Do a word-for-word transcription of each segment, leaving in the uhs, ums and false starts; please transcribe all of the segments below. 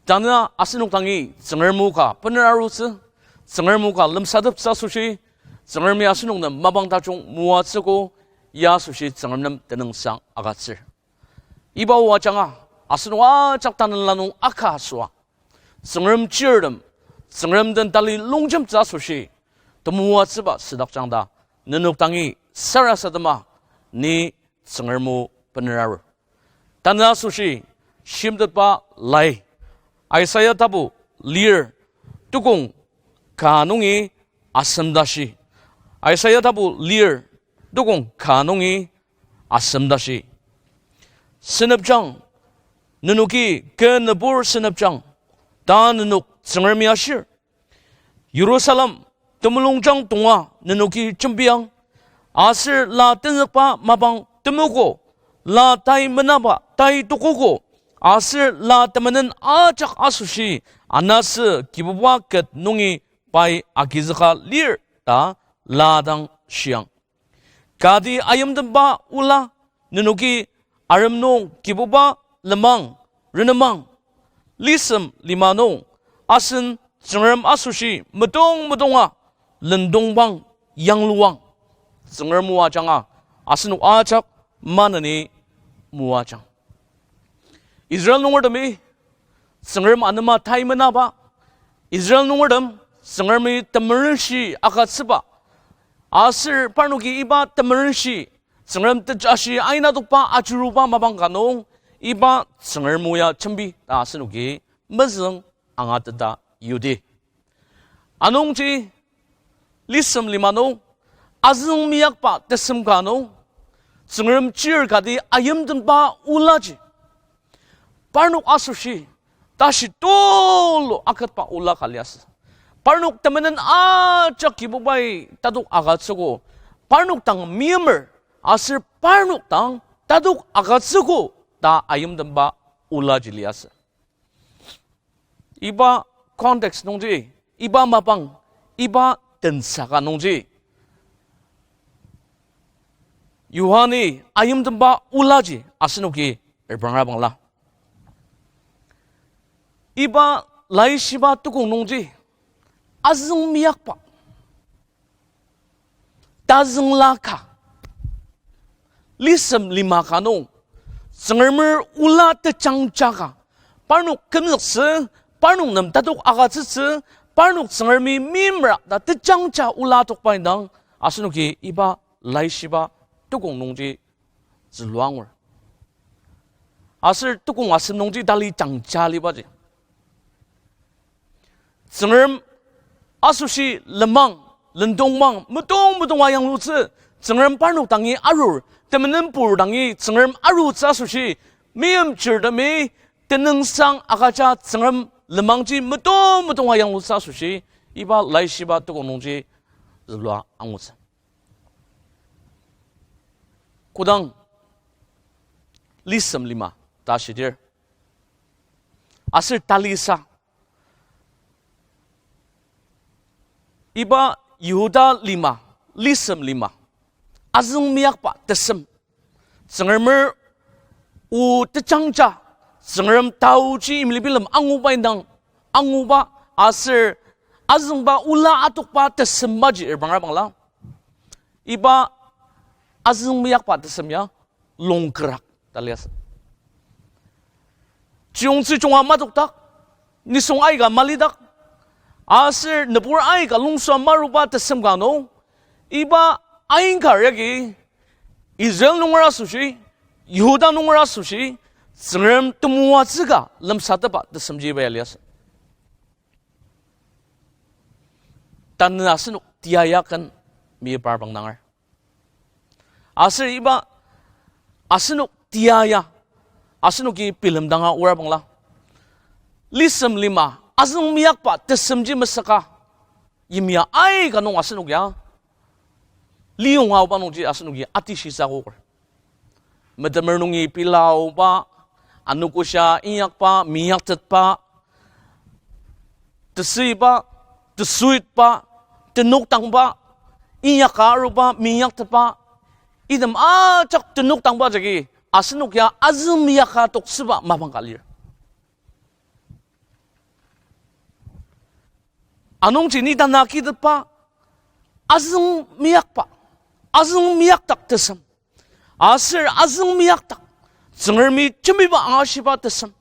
Tanü asenok dangi Tsüngrem o ka bener arutsü, Tsüngrem o ka lemsateptsü asoshi, Tsüngremi asenok nem mapang tajung moatsüogo, ya asoshi Tsüngrem nem tenüngsang agütsür. Iba o ajanga, asenok ajak tanela nung aka asüa, Tsüngrem chirtem, Tsüngrem den tali longjemtsü asoshi temoatsüba südakjang ta, nenok dangi sarasadema, ni Tsüngrem o bener arur. Tanü asoshi shimtetba lai, Isaiah tapu lir, tukong ka nungi asem tashi. Isaiah tapu lir, tukong ka nungi asem tashi. Senepjang, nenoki kü nübur senepjang, ta nenok Tsüngremi ashir. Jerusalem temulungjang tonga nenoki jembiang, aser la tenzükba mapang temogo, la tai menaba tai tokogo, aser la temenen ajak asoshi anasü Kibuba ket nungi pai agizüka lir ta la dang shiang. Kati ayimtemba ola nenoki arem nung Kibuba lenmang, renemang, lisem lima nung, asen Tsüngrem asoshi metong metonga lendongpang yangluang. Tsüngrem o ajanga asenok ajak maneni moajang. Israel nungertemi Tsüngrem anema tai menaba, Israel nungertem Tsüngremi temerenshi agütsüba, aser parnoki iba temerenshi Tsüngrem tejashi aina tokba ajuruba mapang ka nung, iba Tsüngrem o ya jembi ta asenoki mezüng angateta yudi. Anungji lisem lima nung, azüng meyakba tesem ka nung, Tsüngrem chir kati ayimtemba olaji parnok asoshi tashi tulu aketba ola ka liasü. Parnok temenen ajak Kibubai tatok agütsüogo, parnok dang meimer, aser parnok dang tatok agütsüogo ta ayimtemba olaji liasü. Iba context nungji, iba mapang, iba tensaka nungji, Yohani ayimtemba olaji asenoki repranga bangla. Iba laishiba tukong nungji, azüng meyakba tazüngla ka, lisem lima ka nung, Tsüngremer ola tejangja ka, parnok kümzüktsü, parnok nem tatok agütsütsü, parnok Tsüngremi meimera ta tejangja ola tokba indang, asenoki iba laishiba tukong nungji zülua angur. Aser tukong asem nungji tali jangja libaji, Tsüngrem asoshi lenmang, lendongmang, metong metong ayanglutsü, Tsüngrem parnok dangi arur, temenen pur dangi Tsüngrem arutsü asoshi, meimchirtemi tenüngsang agüja Tsüngrem lenmangji metong metong ayanglutsü asoshi, iba laishiba tukong nungji zülua angutsü. Kodang lisem lima ta shidir, aser talisa, iba Yihuda lima, lisem lima, azüng meyakba tesem, Tsüngremer o tejangja, Tsüngrem taoji imlibilem anguba indang anguba, aser azüngba ola atokba tesembaji repranga bangla. Iba azüng meyakba tesem ya longkürak ta liasü. Chiyongtsü junga madokdak, nisung aika malidak, aser nübur aika lungsua maruba tesem ka nung, iba ain kar yagi Israel nunger asoshi, Yihuda nunger asoshi, Tsüngrem temoatsü ka lemsatepba tesemji iba ya liasü. Tanü asenok tia ya ken meyipa bangdanger. Aser iba asenok tia ya, asenoki bilemdanga ora bangla, lisem lima, azüng meyakba tesemji mesaka, yimya aika nung asenok ya liyonga aoba nungji asenoki atishisa akoker. Metemer nungi pela aoba, anogoshia inyakba, meyaktetba, tesüiba, tesuitba, tenüktangba, inyaka aruba, meyaktetba, item ajak tenüktangba jagi asenok ya azüng meyaka toktsüba mapang ka lir. Anungji ni tanü kitetba azüng meyakba, azüng meyakdak tesem. Aser azüng meyakdak, Tsüngremi jembiba angashiba tesem.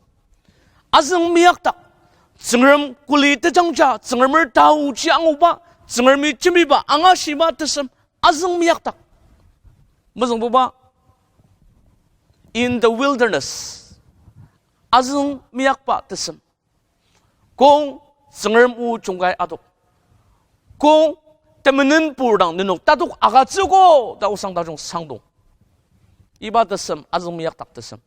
Azüng meyakdak, Tsüngrem kuli tejangja, Tsüngremer taoji anguba, Tsüngremi jembiba angashiba tesem, azüng meyakdak. Mezüngbuba, in the wilderness, azüng meyakba tesem. Kong Tsüngrem o jungkai adok. Kong temenenpur dang nenok tatok agütsüogo ta osang tajung sangdong. Iba tesem azüng meyakdak tesem.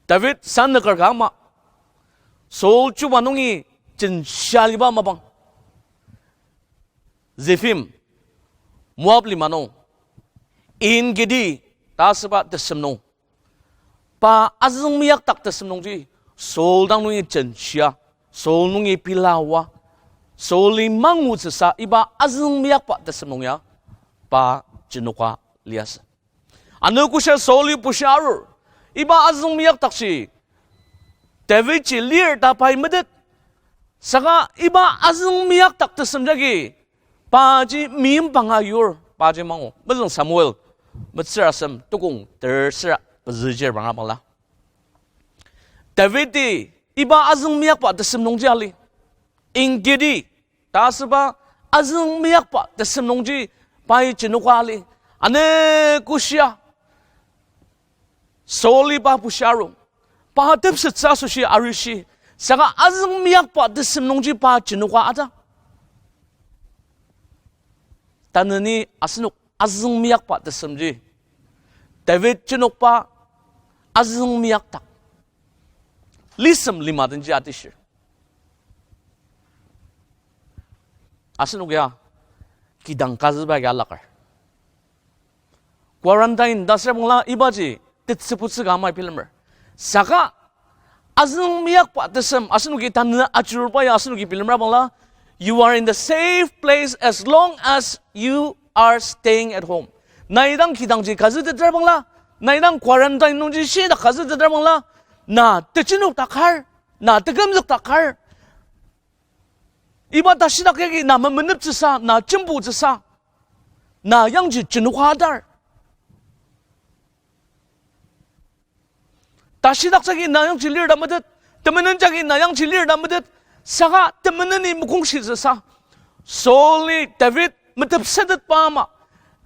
David sanüker ka ama, Saul chuba nungi jenshia aliba mapang, Zefim, Moab lima nung, En-gedi ta asüba tesem nung, pa azüng meyakdak tesem nungji, Saul dang nungi jenshia, Saul nungi pela oa, Saul-i mangutsüsa iba azüng meyakba tesem nung ya, pa jenoka liasü. Ano kasa Saul-i bushia arur, iba azüng meyakdakji David-ji lir ta pai metet. Saka iba azüng meyakdak tesem jagi, paji mimbanga yur, paji mangu. Mezüng Samuel metsür asem tukong ter sera pezüjir banga bangla, David-i iba azüng meyakba tesem nungji ali, En-gedi ta asüba azüng meyakba tesem nungji pai jenoka ali. Ano kasa Saul-i pa bushia aru, pa tepsettsü asoshi arishi, saka azüng meyakba tesem nungji pa jenoka ata. Tanü ni asenok azüng meyakba tesemji, David jenokba azüng meyakdak, lisem lima denji atishir. Asenok ya kidang kazüba ya lakar. Quarantine ta süra bangla ibaji tetsübutsü ka amai bilemer. Saka azüng meyakba tesem asenoki tanü ajurba ya asenoki bilemra bangla, you are in the safe place as long as you are staying at home. Nai dang kidangji kazütetra bangla, nai dang quarantine nungji shidak kazütetra bangla, na tejenokdak kar, na tekümzükdak kar. Iba tashidak yagi na memeneptsüsa, na jembutsüsa, na yangji jenoka adar. Tashidak jagi na yangji lir ta metet, temenen jagi na yangji lir ta metet, saka temeneni mokongshitsüsa, Saul-i David metepsetetba ama,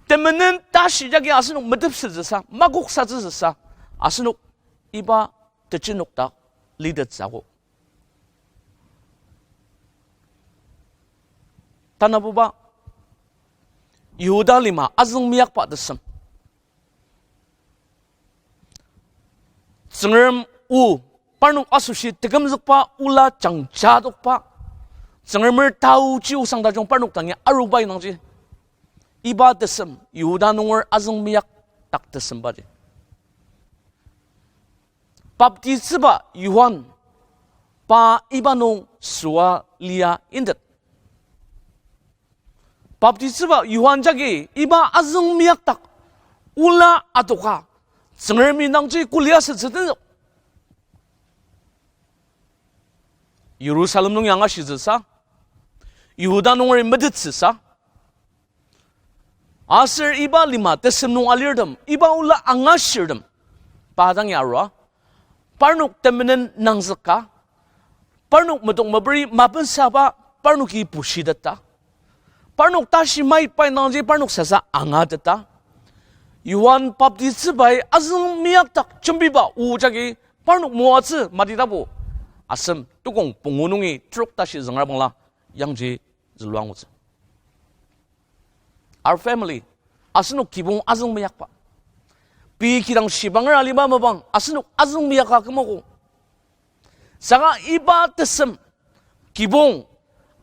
temenen tashi jagi asenok metepsetsüsa, makoksatsütsüsa, asenok iba tejenokdak litettsüogo. Tanabuba, Yihuda lima azüng meyakba tesem. Tsüngrem o parnok asoshi tekümzükba ola jangja adokba, Tsüngremer taoji osang tajung parnok dangi aruba inangji, iba tesem Yihuda nunger azüng meyakdak tesembaji. Baptisba Johan, pa iba nung süa lia intet. Baptisba Johan jagi iba azüng meyakdak ola adoka, Tsüngremi nangji kuli asütsü tenzük. Jerusalem nung yangashitsüsa, Yihuda nungeri metettsüsa, aser iba lima tesem nung alirtem, iba ola angashirtem, pa dang ya arua, parnok temenen nangzüka, parnok medok meperi mapensaba, parnoki bushiteta, parnok tashi maitba inangji parnok sasa angateta, Johan Baptisbai azüng meyakdak jembiba o jagi parnok moatsü Mati tapu asem tukong pungu nungi trok tashi züngra bangla yangji zülua angutsü. Our family, asenok kibong azüng meyakba. Pei kidang shibanger aliba mapang asenok azüng meyaka kümogo. Saka iba tesem kibong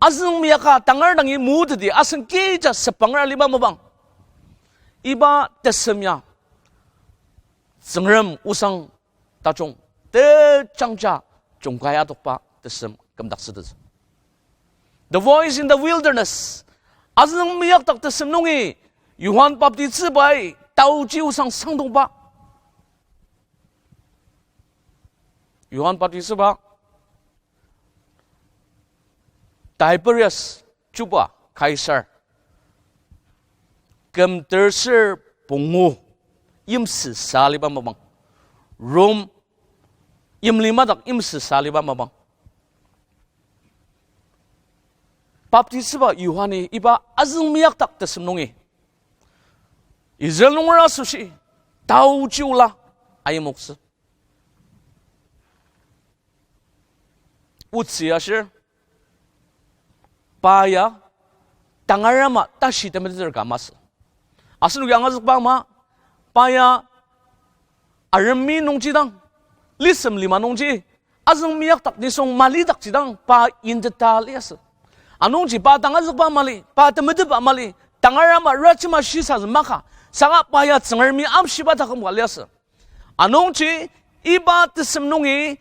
azüng meyaka tangar dangi moteti asen kecha sepanger aliba mapang, iba tesem ya Tsüngrem osang tajung tejangja jungkai adokba tesem kümdaktsütsü. The Voice in the Wilderness, azüng meyakdak tesem nungi Johan Baptisbai taoji osang sangdongba. Johan Baptisba Tiberius chuba Kaisar, küm terser pungu yimsüsa aliba mapang, Rom yimli madak yimsüsa aliba mapang, baptisba Johan-i iba azüng meyakdak tesem nungi Israel nunger asoshi taochi ola ayimoktsü. Otsü ashir, pa ya tangar ama tashi temeteter ka masü. Asenoki angazükba ama, pa ya aremi nungji dang, lisem lima nungji, azüng meyakdak nisung malidakji dang pa yinteta liasü. Anungji pa tangazükba mali, pa temetetba mali, tangar ama rajema shisatsü maka, saka pa ya Tsüngremi amshiba taküm ka liasü. Anungji iba tesem nungi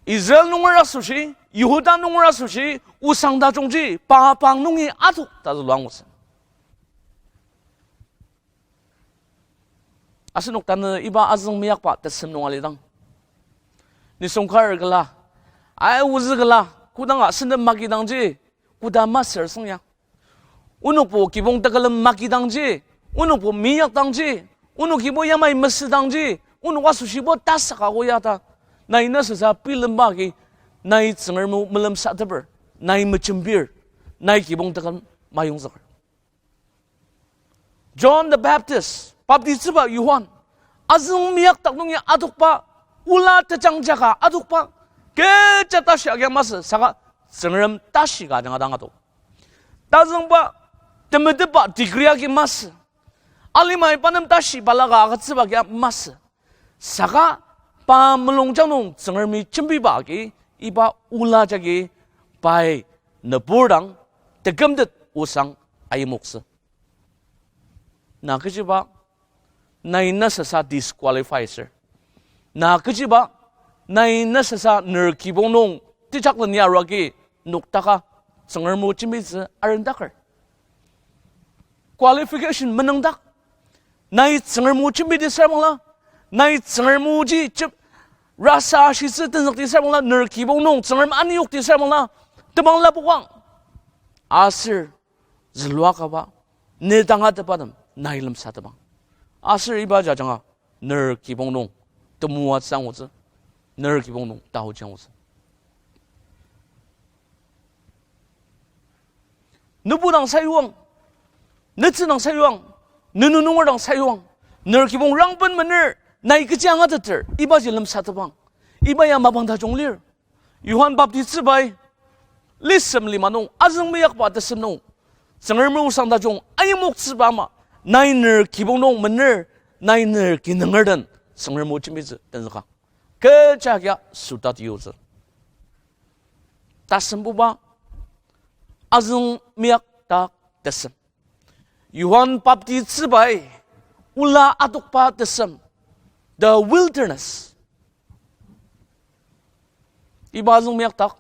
Israel nunger asoshi, Yihuda nunger asoshi, osang tajungji pa pang nungi atok ta zülua angutsü. Asenok tanü iba azüng meyakba tesem nung alidang, nisung kar küla, ai ozü küla, kodanga senem makidangji, koda masür süng ya. Onokbo kibong tekülem makidangji, onokbo meyakdangji, onok kibo yamai mesüdangji, onok asoshibo tasaka ko ya ta, nai nasasa bilemba agi, nai Tsüngrem o melemsateper, nai mejembir, nai kibong tekülem mayongzüker. John the Baptist, baptisba Johan, azüng meyakdak nungi adokba, ola tejangjaka adokba, kecha tashi agi masü, saka Tsüngrem tashi ka ajanga dang adok. Tazüngba, temetetba degree agi masü, alimai pa nem tashi balaka agütsüba agi masü, saka pa mulungjang nung Tsüngremi jembiba agi, iba ola jagi pai nübur dang tekümtet osang ayimoktsü. Na kechiba, nai nasasa disqualify asür. Na kechiba, nai nasasa ner kibong nung tejakleni arua agi noktaka Tsüngrem o jembitsü arendaker. Qualification menüngdak. Nai Tsüngrem o jembiti süra bangla, nai Tsüngrem oji jep-, rasa ashitsü tenzükti süra bangla, ner kibong nung Tsüngrem aniyokti süra bangla, tebang lapokang. Aser zülua kaba, ne tangatetbatem nai lemsatepang. Aser iba jajanga ner kibong nung temoatsü angutsü, ner kibong nung taochi angutsü. Nübu dang sayuang, netsü dang sayuang, nenu nunger dang sayuang, ner kibong rangben mener, nai kechi angateter, ibaji lemsatepang. Iba ya mapang tajung lir. Johan Baptistbai lisem lima nung, azüng meyakba tesem nung, Tsüngrem o osang tajung ayimoktsüba ama, nai ner kibong nung mener, nai ner kinunger den Tsüngrem o jembitsü tenzüka. Kecha kia süta tiyotsü. Tasembuba, azüng meyakdak tesem. Johan Baptistbai ola adokba tesem, the wilderness. Iba azüng meyakdak,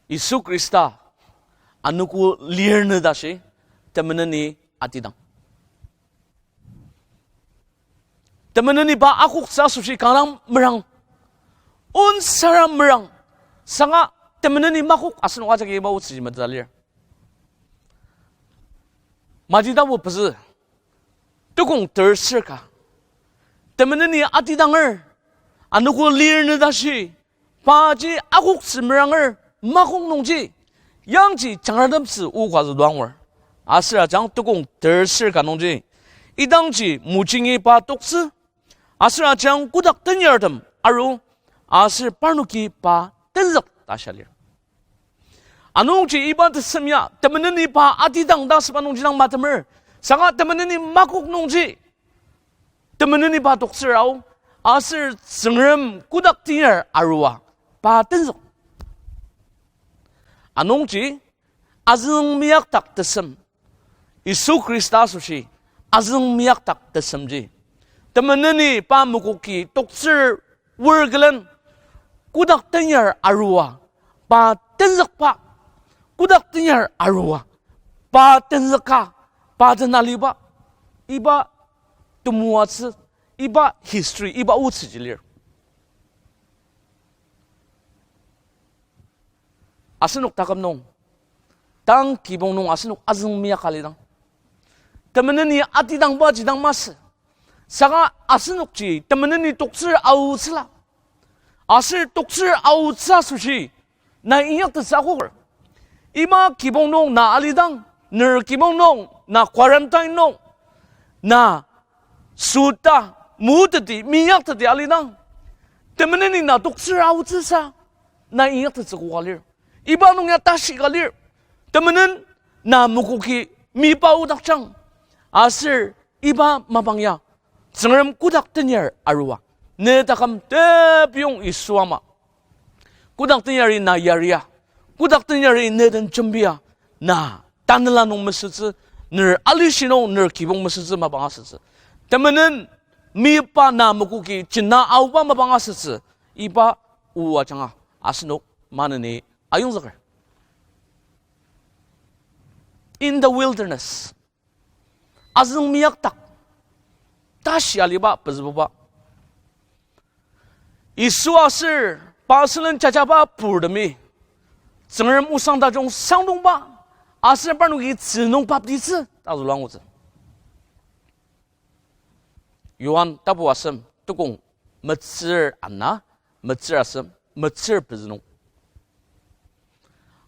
Yisu Khrista anogo lir nü tashi temeneni atidang. Temeneni pa akoktsü asoshi kanga merang, onsara merang, sanga temeneni makok asenok ajaki iba otsüji meteta lir. Mati tapu pezü, tukong terser ka. Temeneni atidanger, anogo lir nü tashi, paji akoktsü meranger, makok nungji, yangji jangratemtsü o ka züluangur. Aser ajang tukong terser ka nungji, idangji mojingi pa toktsü, aser ajang kotak tenyartem aru, aser parnoki pa tenzük ta shia lir. Anungji iba tesem ya, temeneni pa atidang ta süba nungji dang matemer, saka temeneni makok nungji, temeneni pa toktsür ao, aser Tsüngrem kotak tenyar arua, pa tenzük. Anungji, azüng meyakdak tesem, Yisu Khrista asoshi azüng meyakdak tesemji, temeneni pa makoki toktsür wor külen, kotak tenyar arua, pa tenzükba, kotak tenyar arua, pa tenzüka, pa tenaliba, iba temoatsü, iba history, iba otsüji lir. Asenok taküm nung, tang kibong nung asenok azüng miyak alidang, temeneni atidangba jidang masü. Saka asenokji temeneni toktsür aotsüla. Aser toktsür aotsü asoshi nai inyaktettsü akoker. Iba kibong nung na alidang, ner kibong nung na quarantine nung, na süta, muteti, minyakteti alidang, temeneni na toktsür aotsüsa nai inyaktettsü koka lir. Iba nung ya tashi ka lir. Temenen na mokoki mipa odakjang. Aser iba mapang ya Tsüngrem kotak tenyar arua, ne taküm tepiyong Yisu ama. Kotak tenyari na yaria, kotak tenyari ne den jembia, na tanela nung mesütsü, ner alishi nung ner kibong mesütsü mapang asütsü. Temenen mipa na mokoki jena aoba mapang asütsü, iba o ajanga asenok maneni ayongzüker. In the wilderness, azüng meyakdak tashi aliba pezübuba, Yisu aser pa sülen jajaba purtemi Tsüngrem osang tajung sangdongba aser parnoki tzü nung baptitsü ta zülua angutsü. Johan tapu asem tukong metsür ana, metsür asem, metsür pezü nung.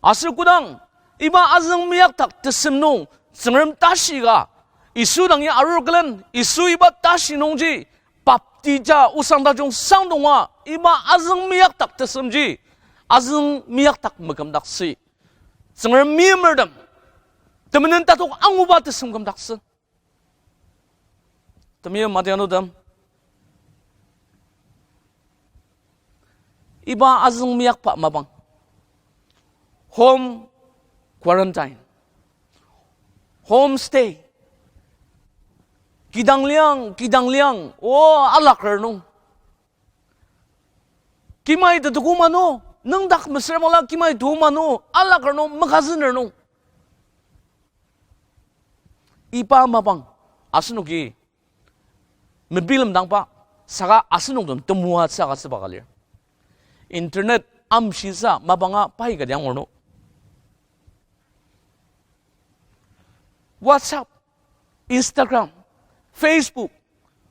Aser kodang iba azüng meyakdak tesem nung Tsüngrem tashi ka Yisu dangi arur külen, Yisu iba tashi nungji baptija osang tajung sangdonga, iba azüng meyakdak tesemji azüng meyakdak mekümdaktsü. Tsüngrem meimertem temenen tatok anguba tesem kümdaktsü. Temeim adianutem, iba azüng meyakba mapang, home quarantine, homestay, kidang liang, kidang liang, o, alaker nung, kimai tetuku mano, nüngdak mesüra bangla kimai tu mano, alaker nung, magaziner nung. Iba mapang asenoki mebilemdangba, saka asenok den temoatsü agütsüba ka lir. Internet amshisa mapanga pai kati angur no. WhatsApp, Instagram, Facebook,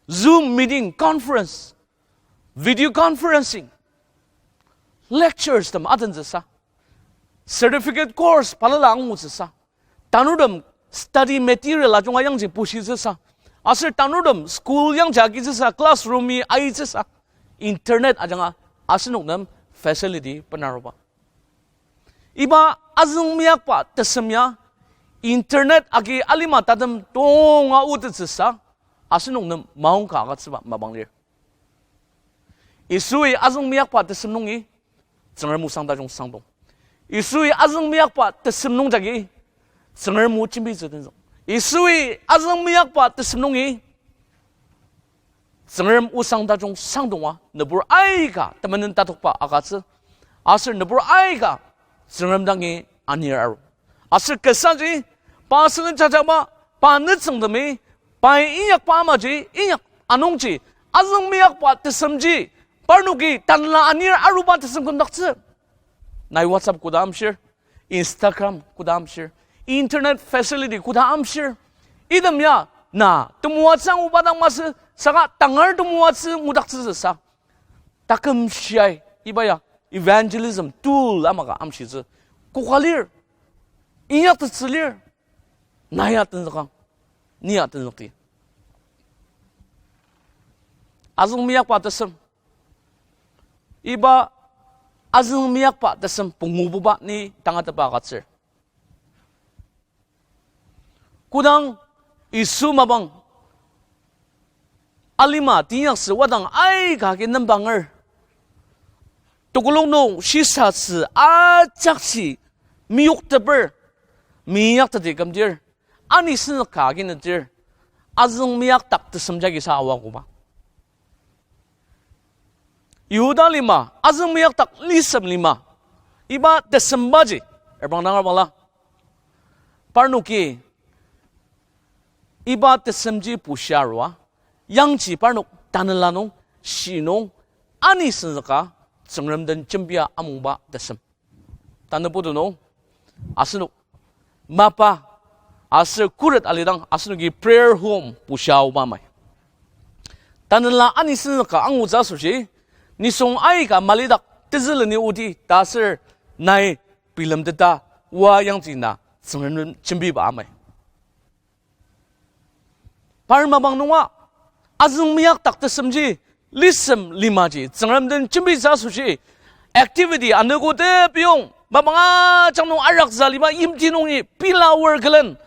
Zoom meeting, conference, video conferencing, lectures tem atentsüsa, certificate course balala angutsüsa, tanurtem study material ajunga yangji pushitsüsa, aser tanurtem school yangji agitsüsa, classroom-i aitsüsa, internet ajanga asenok nem facility benaruba. Iba azüng meyakba tesem ya internet agi alima tatem tonga otettsüsa, asenok nem maongka agütsüba mapang lir. Yisui azüng meyakba tesem nungi Tsüngrem osang tajung sangdong. Yisui azüng meyakba tesem nungjagi Tsüngrem o jembitsü tenzük. Yisui azüng meyakba tesem nungi Tsüngrem osang tajung sangdonga nübur aika temenen tatokba agütsü, aser nübur aika Tsüngrem dangi anir aru. Aser kasaji, pa sülen jajaba, pa nütsüngtemi, pai inyakba amaji, inyak anungji, azüng meyakba tesemji, parnoki tanela anir aruba tesem kümdaktsü. Nai WhatsApp koda amshir, Instagram koda amshir, internet facility koda amshir, item ya na temoatsü anguba dang masü, saka tangar temoatsü ngudaktsüsa. Taküm shiai iba ya evangelism tool amaka amshitsü. Koka lir, inyaktettsü lir, na ya tenzükang, ni ya tenzükti. Azüng meyakba tesem. Iba azüng meyakba tesem pungububa ni tangatetba agütsür. Kodang Yisu mapang alima teinyaksü wadang aika agi nembanger, tekolak nung shisatsü ajakji meyokteper, meinyakteti kümdir, ani senzüka agi nedir, azüng meyakdak tesem jagi sa aoakoba. Yihuda lima, azüng meyakdak lisem lima, iba tesembaji, erbang dangar bangla, parnoki iba tesemji pushia arua, yangji parnok tanela nung, shi nung, ani senzüka, Tsüngrem den jembia amungba tesem. Tanü putu nung, asenok mapa aser khuret alidang asenoki prayer home bushia aoba mai. Tanela anisüngzüka angutsü asoshi, nisung aika malidak tezüleni oti ta aser nai bilemteta oa yangji na Tsüngrem jembiba amai. Par mapang nunga, azüng meyakdak tesemji, lisem limaji Tsüngrem den jembitsü asoshi, activity anogo tepiyong mapang ajak nung arakzü aliba yimti nungi pila oar külen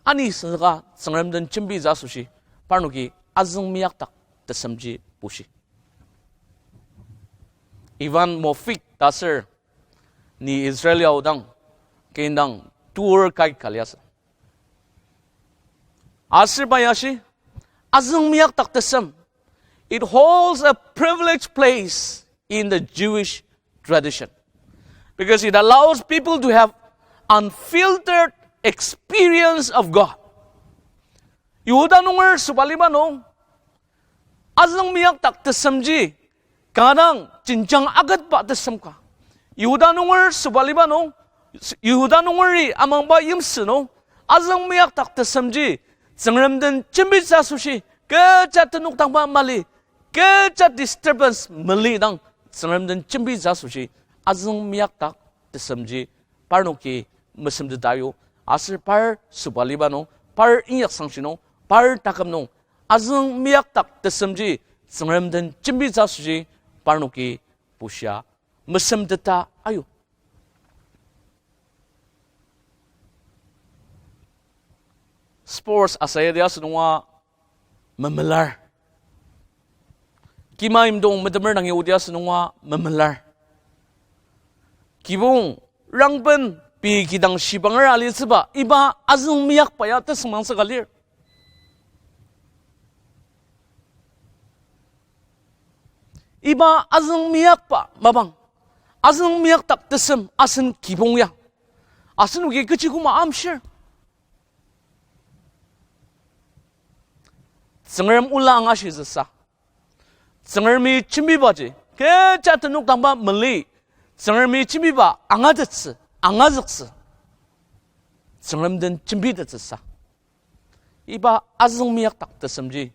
anisüngzüka Tsüngrem den jembitsü asoshi, parnoki azüng meyakdak tesemji bushi. Ivan Mofik ta aser ni Israel aodang, ken dang tour guide ka liasü. Aser pa ya ashi, azüng meyakdak tesem, it holds a privileged place in the Jewish tradition because it allows people to have unfiltered experience of God. Yihuda nunger sobaliba nung, azüng meyakdak tesemji kanga dang jenjang aketba tesem ka. Yihuda nunger sobaliba nung, Yihuda nungeri amangba yimsü nung, azüng meyakdak tesemji Tsüngrem den jembitsü asoshi, kecha tenük dangba mali, kecha disturbance melidang Tsüngrem den jembitsü asoshi, azüng meyakdak tesemji parnoki mesemteta ayu, aser par sobaliba nung, par inyaksangshi nung, par taküm nung, azüng meyakdak tesemji Tsüngrem den jembitsü asoshi parnoki bushia mesemteta ayu. Sports asayadi asünunga memelar. Kima imdong metemer dangi odi asünunga memelar. Kibong rangben pei kidang shibanger alitsüba iba azüng meyakba ya tesüngmangtsü ka lir. Iba azüng meyakba mapang, azüng meyakdak tesem asen kibong ya, asenoki kechi koma amshir. Tsüngrem ola angashitsüsa, Tsüngremi jembibaji kecha tenük dangba mali, Tsüngremi jembiba angatettsü, angazüktsü, Tsüngrem den jembitettsüsa, iba azüng meyakdak tesemji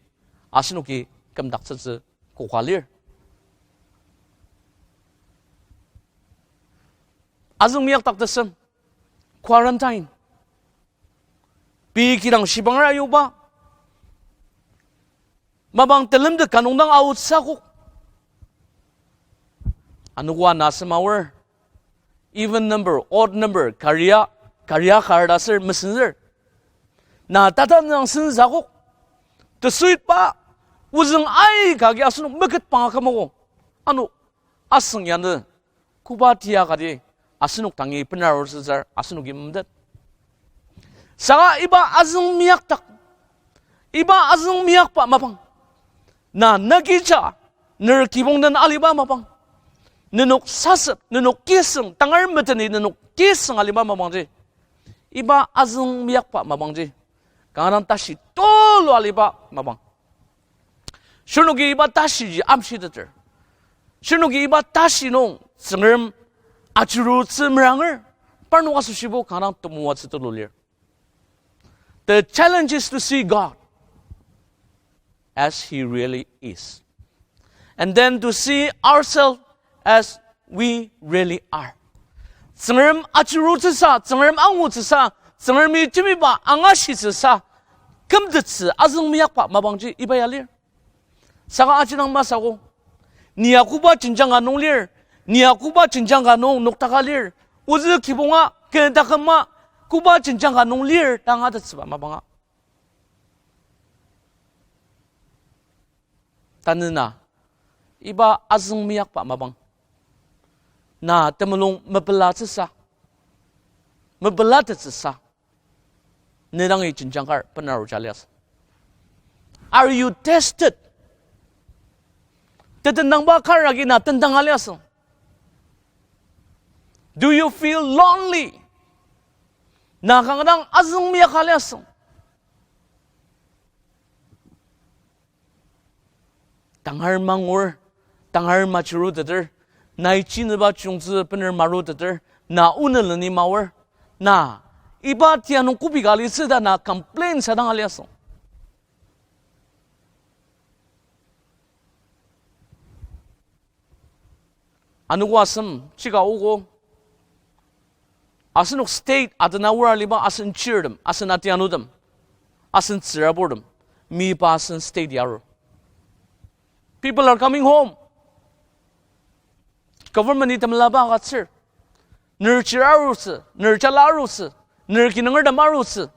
asenoki kümdaktsütsü koka lir. Azüng meyakdak tesem, quarantine. Pei kidang shibanger ayuba mapang telemtet ka nung dang aotsü akok. Anogo ana asem aor, even number, odd number, karia, karia kar ta aser mesenzür. Na tata nang senzü akok. Tesuitba, ozüng aika agi asenok meketpang akümoko. Ano, asüng yanü koba tia kati asenok dangi benarutsütsür asenoki memetet. Saka iba azüng meyakdak, iba azüng meyakba mapang, na nükija ner kibong den aliba mapang, nenok sasep, nenok kisüng, tangar meteni nenok kisüng aliba mapangji, iba azüng meyakba mapangji kanga dang tashi tulu aliba mapang. Shirnoki iba tashiji amshiteter, shirnoki iba tashi nung Tsüngrem ajurutsü meranger, parnok asoshibo kanga dang temoatsü tulu lir. The challenge is to see God as He really is, and then to see ourselves as we really are. Tsüngrem ajurutsüsa, Tsüngrem angutsüsa, Tsüngremi jembiba angashitsüsa kümtettsü azüng meyakba mapangji iba ya lir. Saka aji dang masü akok, ni ya koba jenjang ka nung lir, ni ya koba jenjang ka nung noktaka lir, ozü kibonga, kü taküma, koba jenjang ka nung lir ta angatettsüba mapanga. Tanü na, iba azüng meyakba mapang, na temulung mepelatsüsa, mepelatettsüsa ne dangi jenjang kar benaruja liasü? Are you tested? Tetendangba kar agi na tendanga liasü? Do you feel lonely? Na kanga dang azüng meyaka liasü? Tangar mangur, tangar majuruteter, nai chinüba chiyungtsü bener maruteter, Na oneleni maor. Na, iba tia nung kobi ka alitsü ta na complain sadang aliasü. Anogo asem, chika ogo. Asenok state atena ora aliba asen chirtem, asen atianutem, asen tsüraburtem, mipa asen state ya arur. People are coming home. Government-i temelaba agütsür. Ner chir arutsü, ner jala arutsü, ner kinungertem arutsü.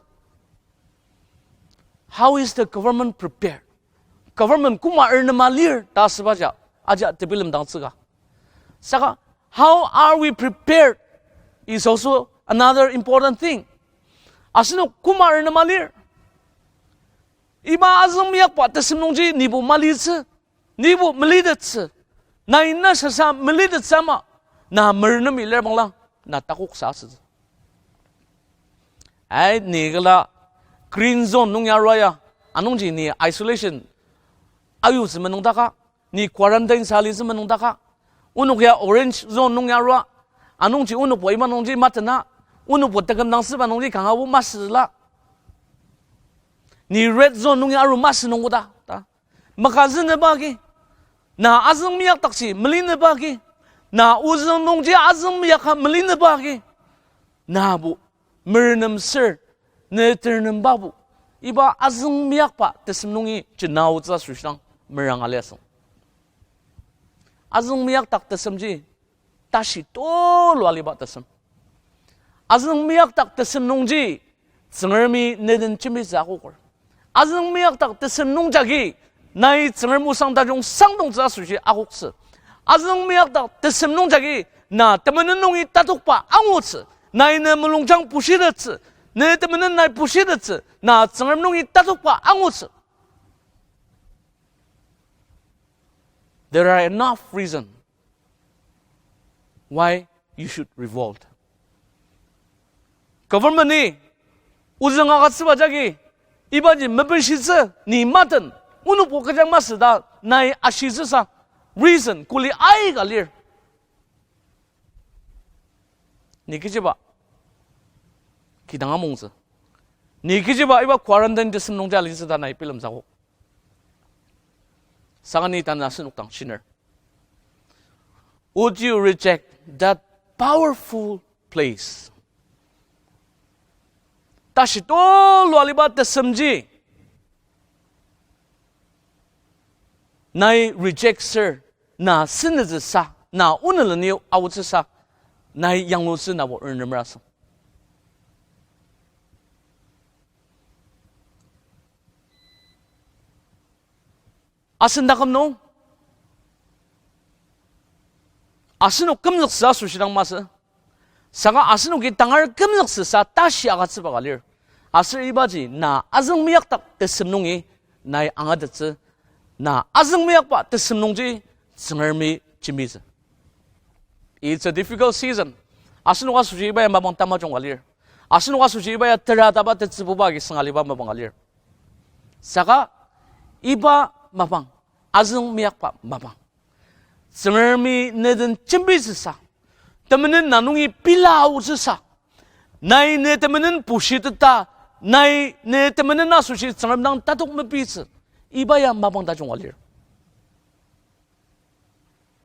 How is the government prepared? Government koma arnema lir ta asübaji, aji tebilemdangtsüka. Saka, how are we prepared is also another important thing. Asenok koma arnema lir. Iba azüng meyakba tesem nungji nibo malitsü, nibo melitettsü, nai na sasa melitettsü ama, na merenemi lir bangla, na takoksa asütsü. Ai, ni kala green zone nung ya arua ya, anungji ni isolation ayutsü menungdaka, ni quarantine sa alitsü menungdaka, onok ya orange zone nung ya arua, anungji onokbo iba nungji matena, onokbo tekümdangtsüba nungji kangabo masüla. Ni red zone nung ya aru masü nungkoda, ta. Makazünüba agi, na azüng meyakdakji melinüba agi, na ozüng nungji azüng meyaka melinüba agi, nabo merenemsür, ne ternembabu, iba azüng meyakba tesem nungi jena aotsü asoshi dang meranga liasü. Azüng meyakdak tesemji tashi tulu aliba tesem. Azüng meyakdak tesem nungji Tsüngremi ne den jembitsü akoker. Azüng meyakdak tesem nungjagi nai Tsüngrem osang tajung sangdongtsü asoshi akoktsü. Azüng meyakdak tesem nungjagi na temenen nungi tatokba angutsü. Nai ne mulungjang pushitettsü. Ne temenen nai pushitettsü. Na Tsüngrem nungi tatokba angutsü. There are enough reason why you should revolt. Government-i ozüng agütsüba jagi ibaji mepishitsü ni maten onokbo kechang masü ta nai ashitsüsa reason kuli aika lir. Ni kechiba kidang amongtsü. Ni kechiba iba quarantine tesem nungji alitsü ta nai bilemtsü akok. Saka ni tanü asenok dang shiner, would you reject that powerful place? Tashi tulu aliba tesemji nai reject sür, na senütsüsa, na oneleni aotsüsa, nai yanglutsü nabo ernemrasü. Asen taküm nung asenok kümzüktsü asoshi dang masü. Saka asenoki tangar kümzüktsüsa tashi agütsüba ka lir. Aser ibaji na azüng meyakdak tesem nungi nai angatettsü, na azüng meyakba tesem nungji Tsüngremi jembitsü. It's a difficult season. Asenok asoshi iba ya mapang tamajung ka lir. Asenok asoshi iba ya tera taba tetsübuba agi sünga aliba mapang ka lir. Saka iba mapang, azüng meyakba mapang, Tsüngremi ne den jembitsüsa, temenen na nungi pela aotsüsa, nai ne temenen pushiteta, nai ne temenen asoshi Tsüngrem dang tatok mepitsü, iba ya mapang tajung ka lir.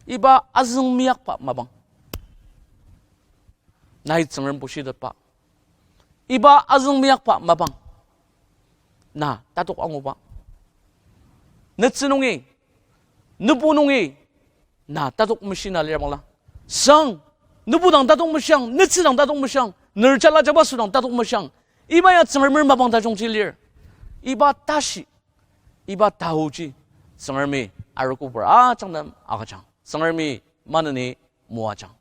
Iba azüng meyakba mapang, nai Tsüngrem pushitetba. Iba azüng meyakba mapang, na tatok anguba. Netsü nungi, nübu nungi, na tatok meshina lir bangla, sang, nübu dang tatok meshiang, netsü dang tatok meshiang, ner jala jabaso dang tatok meshiang, iba ya Tsüngremer mapang tajungji lir. Iba tashi, iba taoji Tsüngremi arogopur ajak nem agüjang. Tsüngremi maneni moajang.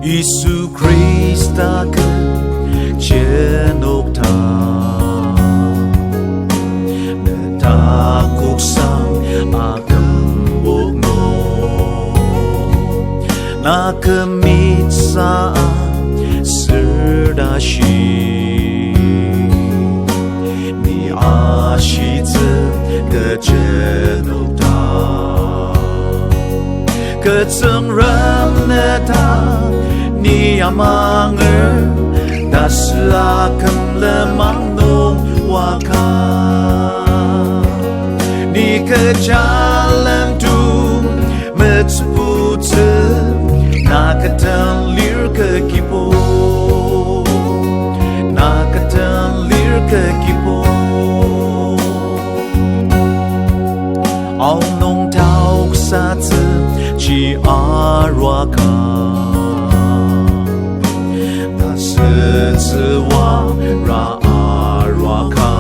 Yisu Khrista ken jenokdang, ne takoksang akümbok nung. Na kümitsü a sür tashi, ni ashitsü kechi nokta. Kü Tsüngrem ne ta ni amanger, tasü aküm lenmang nung waka. Ni kecha lemtu metsübutsü, na kü den lir kü kibong, na kü den lir kü kibong. Aonung taoksatsü ji aruaka, tasütsü wara aruaka.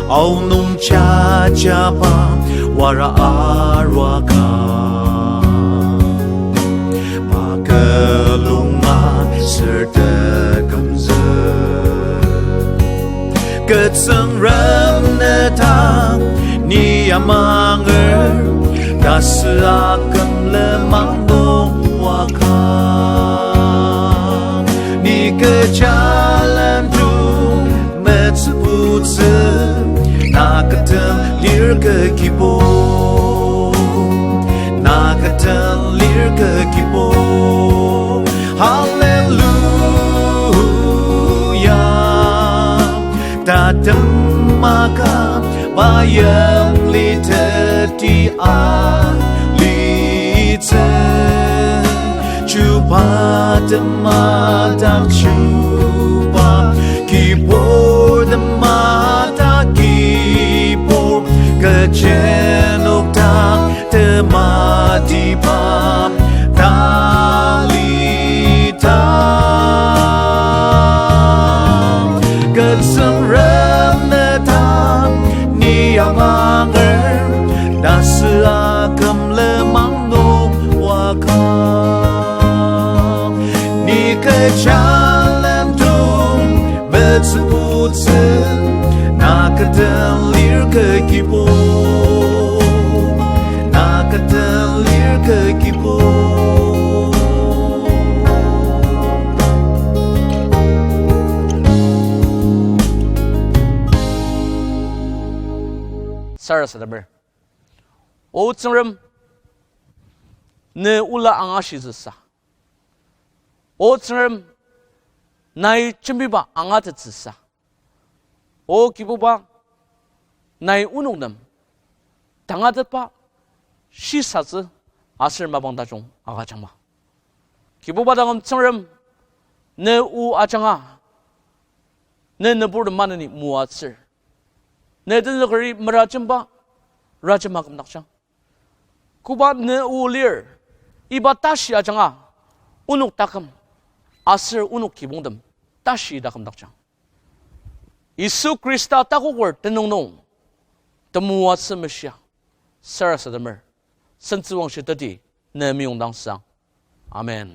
Aonung jajaba wara aruaka, pa külunga sür tekümzü. Kü Tsüngrem ne ta ni amanger, tasü aküm lenmang nung waka. Ni kecha lemtu metsübutsü, na kü den lir kü kibong, na kü den lir kü kibong. Hallelujah. Tatem aka bayang li teti alitsü. Chuba tema dak chuba, kibur tema dak kibur, kechi nokta tematiba talita. Kü Tsüngrem ne ta ni amanger, tasü aküm lenmang nung waka. Ni kecha lemtu metsübutsü, na kü den lir kü kibong, na kü den lir kü kibong. Sarasademer. O Tsüngrem, ne ola angashitsüsa. O Tsüngrem, nai jembiba angatettsüsa. O Kibuba, nai onok nem tangatetba shisatsü aser mapang tajung agüjangma. Kibuba taküm Tsüngrem, ne o ajanga, ne nüburtem maneni moatsür. Ne tenzükeri merajemba rajema kümdakjang. Koba ne o lir, iba tashi ajanga, onok taküm aser onok kibongtem tashi takümdakjang. Yisu Khrista takoker tenüng nung temoatsü meshia, sarasademer, sentsüwangshi teti ne meyongdang sang. Amen.